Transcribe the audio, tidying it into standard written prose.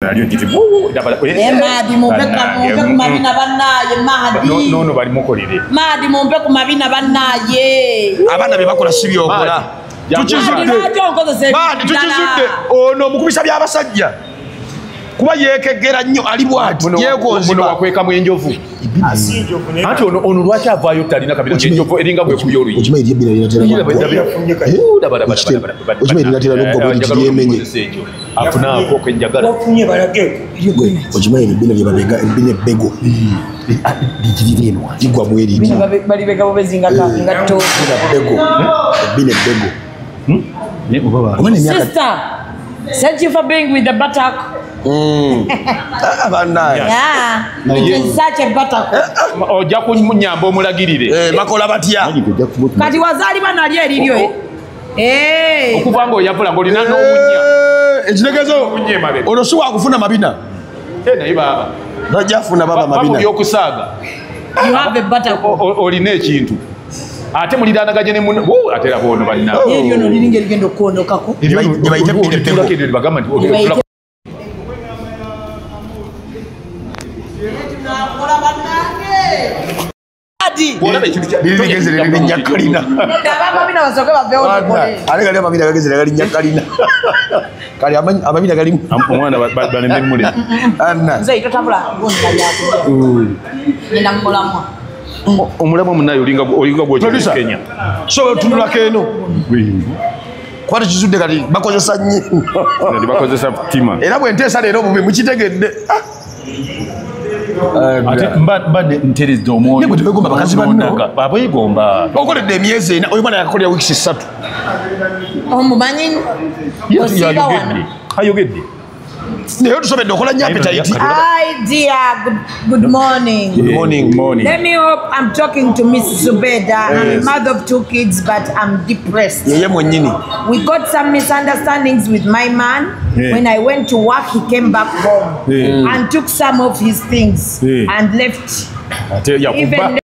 Mahdi mumpe ku mabina bannaye Mahdi. No bali mukolere. Mahdi mumpe ku mabina bannaye. Abaana be bakola si byokola. Tukizudde. Mahdi tukizudde. Ono omukubisa by'abasajja. Kuba yeekegera nnyo ali bw'ati yeekonziba. Muno wakwekamu enjovu. Anti ono lwaki avaayo talina kabira enjovu eringa bwekuya oluyi. Okimanyi eri ebbina linatera okimanyi linatera n'okugwa bwe liti lyemenye. Afunaako ke njagala. Okimanyi ebbina lye babega ebbina ebbego. Ligirira eno ligwa bwe liti. Balibega bubezi nga ttooke. Ebbego ebbina ebbego. Sister, thank you for being with the buttock. Yeah. It is such a buttock. Ojja kunyamba omulagirire. Bakola batya? Kati wazaalibwa nalyo eriryo. Okuva ng'oyavula ng'olina n'obunnya. Ekitegeezo ono si wakufuna mabina. Naye baaba. Tajja kufuna baba mabina. Bamu by'okusaaga. You have a buttock. Olina ekintu. Ate muliraanaganye ne munno. Ate laba ono balina. Eryo no liringa erigenda okukwondokako. Gye bayita ebbina ebbego. Bagamba nti Lirigezere lirinnya kalina. Abamabina basooke baveewo tukole. Ate gali amabina gagezere galinnya kalina. Kali amabina galimu. Omwana baleme mmule. Anna. Nze totabula gonda lyakulya. Nina mulamwa. Omulamwa munnaye olinga gw'okyali Kenya. So tunulako eno. Kuba tekizudde kati bakozesa nnyo. Kati bakozesa ttima. Era bwe nteesa leero obubi mukitegedde. Ate mba nterezza omwoyo. Naye gwe tewegomba bakazi banno. Abwegomba. Okoledde emyezi ena, oyo mwana yakakolera wiikisi 3. Omumanyi osiiba wano. Ayogedde. Naye otusobedde okola nnyo appetite. Hi dear, good morning. Good morning. Good morning. Let me hope I'm talking to Miss Zubeda. I'm a mother of 2 kids, but I'm depressed. Yeye mwennyini. We got some misunderstandings with my man. Yeah. When I went to work, he came back home Yeah. and took some of his things Yeah. and left. Ate yakuba. Even